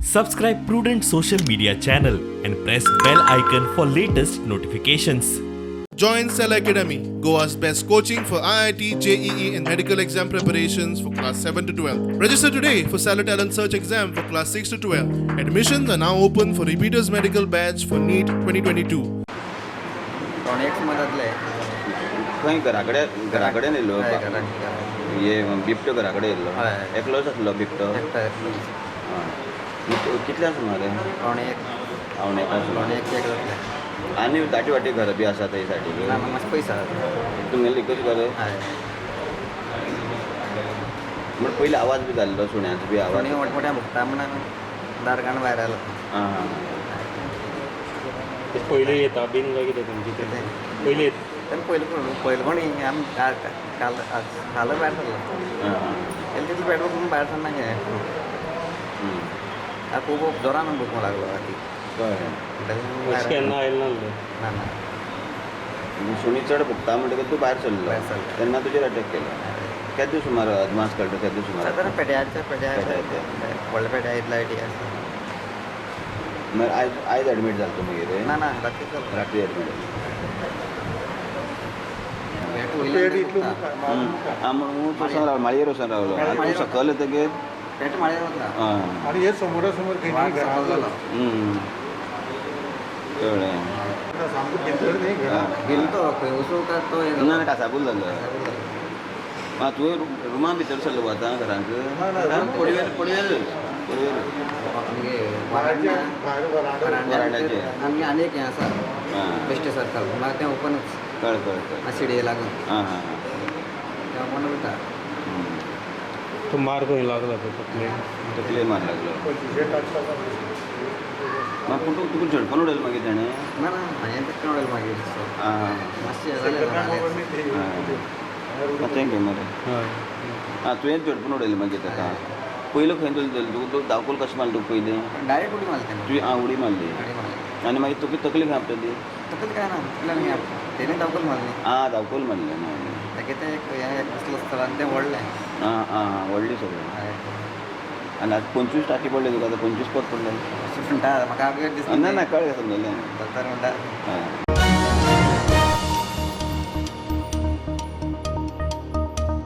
Subscribe Prudent social media channel and press bell icon for latest notifications. Join Cell Academy, Goa's best coaching for IIT, JEE, and medical exam preparations for class 7 to 12. Register today for Cellar Talent Search exam for class 6 to 12. Admissions are now open for repeaters medical batch for NEET 2022. पावणे एक सुमार जातले. खंय घरा कडेन, घरा कडेन येयल्लो? हय, घराक घराक. हे बिबटो घरा कडेन येयल्लो? हय. एकलोच आसलो बिबटो? एकटो एकलो. आं. कितल्या सुमार? 0.75. 0.75 सुमार. 0.75 एक जातले. आनी दाटी वाटी घर बी आसा थंय सायडीक? ना ना, मातशें पयस आसा. तुमगेलें एकूच घर? हय. म्हण पयलीं आवाज बी जाल्लो सुण्याचो बी आवाज? कोणी मोठमोठ्या भुकता म्हण आमी दार काडून भायर आयलो. आं हां. ते पयलीं येता बीन काय कितें तुमची ते? कितें? पयलीं येत? तेन्ना पयलीं कोण पयलीं कोणी आमी काल काल आज काल भायर सरलो. आं हां. तेन्ना तितलो पेट भुकून भायर सरना हें. आतां खूब जोरान भुकूंक लागलो राती. कळ्ळें. अशें केन्ना आयलें नासलें? ना ना. सुणी चड भुकता म्हणटकीर तूं भायर सरलो? भायर सरलो. तेन्ना तुजेर अटॅक केलो. केदो सुमार अदमास कळटा, केदो सुमार? सादारण पेड्याच्या पेड्या. पेड्याच्या. व्हडल्या पेड्या इतल्या लायटी आसा. मागीर आयज आयज एडमीट जालो तूं मागीर? ना ना, राती जालो. राती एडमीट. पेट वयल्यान भुकता. आं, म्हणून वचोन रावलो, माळयेर वचोन रावलो आनी तूं सकयल येतकीर? पेट माळयेर वता. आं. आणि हे समोरासमोर वाग खंय सकयल जालो. कळ्ळें. सामको भितर न्ही घरा. गेलो तो खंय वचूं काय तो हे ना ना, कासाबूल जालो. आं, तुवें रुमा भितर सरलो गो आतां घरांत? ना, ना. पडवेर पडवेर पडवेर. आमगे भायरच्या वारांड्या. भायर वरांडो. वरांड्याचेर. आमगे आनी एक हें आसा. आं. बेश्टें सर्कल म्हणल्यार तें ओपनूच. कळ्ळें कळ्ळें कळ्ळें. शिडये लागून. आं हां हां. तें ओपन उरता. तो मार खंय लागला तो तकलेक? तकलेर मार लागलो. पंचवीशे काडटा. मागीर पूण तुका झडपून उडयलें मागीर तेणें? ना ना, हांवें तें उडयलें मागीर. आं हां. मातशें हें जालें. आं, thank you मरे. हय. आं, तुवेंच झडपून उडयलें मागीर ताका. पयलो खंय चलतलो तुका? तो दाखोवल कशें मारलो तुका पयलीं? डायरेक्ट उडी मारली तेणें. तुवें आं उडी मारली? उडी मारली. आनी मागीर तुका तकली खंय आपटली? तकली काय ना, तकली आमी तेणें दाखोवल मारली. आं, दाखोवल मारलें ना? तागे तें एक हें एक बसलो आसतलो आनी तें व्हडलें. आं आं आं, व्हडली सगळें. हय. आनी आतां 25 टाकी पडले तुका, आतां 25 पद पडले. अशें म्हणटा, म्हाका आगे दिसता. ना ना, कळ्ळें, समजलें. दोतोर म्हणटा. हय.